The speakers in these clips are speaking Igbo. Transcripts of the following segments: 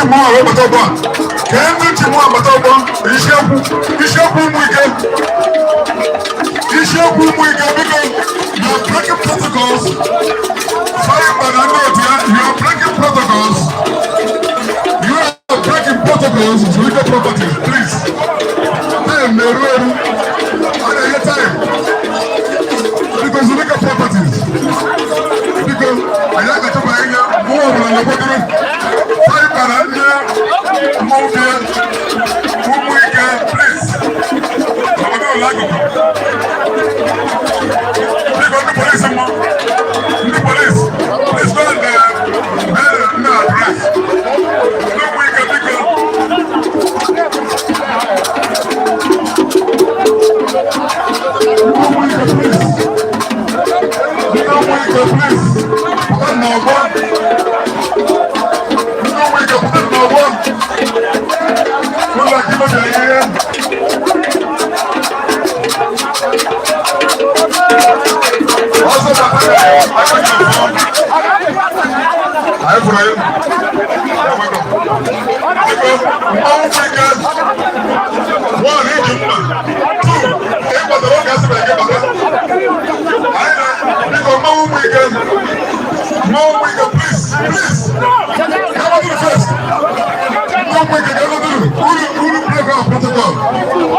Mmụọ wee bata ọgbọ a. Kee ndị ji mmụọ bata ọgbọ. Isiokwu, isiokwu ụmụ ike, isiokwu ụmụ ike, biko, you are breaking protocols. Fire na ndị otu ya, you are breaking protocols. You are breaking protocols. Zurike Properties, please. Time na-eru eru. A na-enye time. Biko, Zurike Properties, biko, anyị agachakwa anya mmụọ ọbụla na-ekwadoro. Fire na ndị mmọnwụ bịa ụmụ ike, please. Obodo ụlọ akụkụ, biko, ndị polisi mmụ, ndị polisi, please go and na address ndị ụmụ ike, biko. Ndị ụmụ ike, please. Ndị ụmụ ike, please, pụta n'ọgbọ. Ndị ụmụ ike, pụta n'ọgbọ. Ụlọ akụ mebiri ihe. Ọzọ bata anyị fụrụ ya. Biko, mmanwụ ike, one, iji mma, two, ịkwadoro oge asị gị bata. Anyị na, biko, mmanwụ ụmụ ike, mmanwụ ụmụ ike, please, please, come on to the first. Ndị ụmụ ike ga unu unu break our protocol.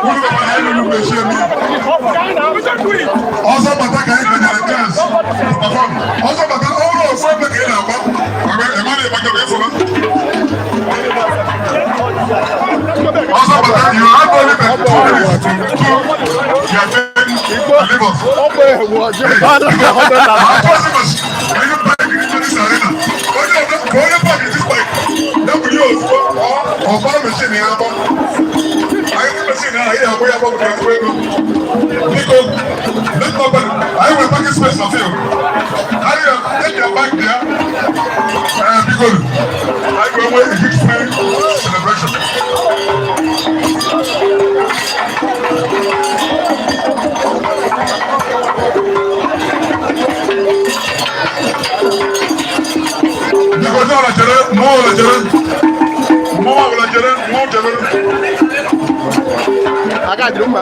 Unu baba anyị nụrụ mechie mi. Ọzọ bata ka anyị ganyere chance to perform. Ọzọ bata ọrụ ofu ebe ka ị na-agba. Eme na ịgba gị ịfụma. Ọzọ bata, you have only 2 minutes to do your thing and leave us. Onye park into this arena. Onye ọbụla ka onye park this bike. Ya bụ ihe ozugbo ọgba machine ya agba. Anyị nwe machine ahụ, anyị agba ya agba maka ezigbo ego. Biko, let nobody. Anyị nwere parking space na field. Anyị take your bike there. Biko, anyị ga-enwe a huge free celebration. Biko, ndị ọla chere, mmụọ ọla chere, mmụọ ọla chere, mmụọ chere. Aka jiri mma.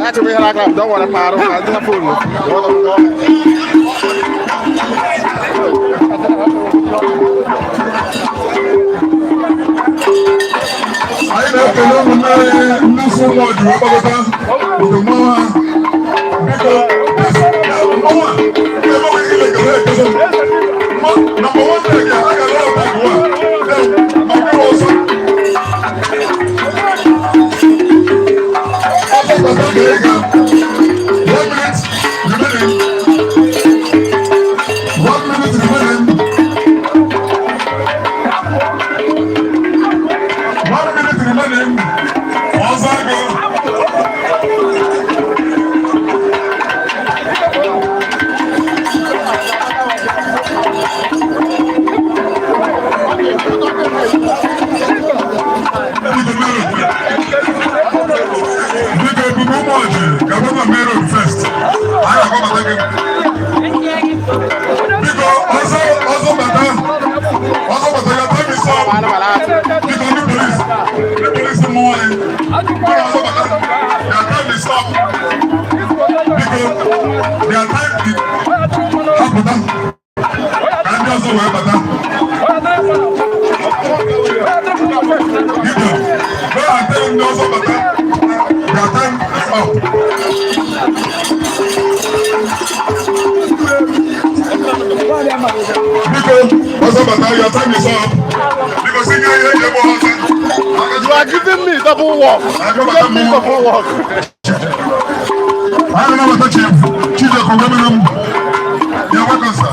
Achọghị ihe aka, don't worry, ma arụ ka ndị ha phone. Anyị na-ekele ụmụnne anyị ndị si ụmụ ọjụ wee gbagota nke mmọnwụ ha. Biko, mmọnwụ a ebe ile ekele ekele number one leg a ga-alụ ọgụ ugbu a ọgụ ọsọ ọsọ bata ka ị ga. 1 minute remaining, 1 minute remaining, 1 minute remaining. Ọzọ agụ. Biko, ebube ụmụ ọjị ga-agba main road first. Anyị agbabata gị. Biko, ọzọ ọzọ bata, ọzọ bata ya, time is up. Biko, ndị polisi, ndị polisi mmụọ anyị. Biko, ọzọ bata, their time is up. Biko, their time is hapụta. Ka ndị ọzọ wee bata. Biko, go and tell ndị ọzọ bata. Their time is up. Biko, ọzọ bata, your time is up. Biko, si nye ihe eji egbu ọzọ. You are giving me double work. You give me double work. Anyị na-anabata Chief Chijioke Onwemere m. You're welcome, sir.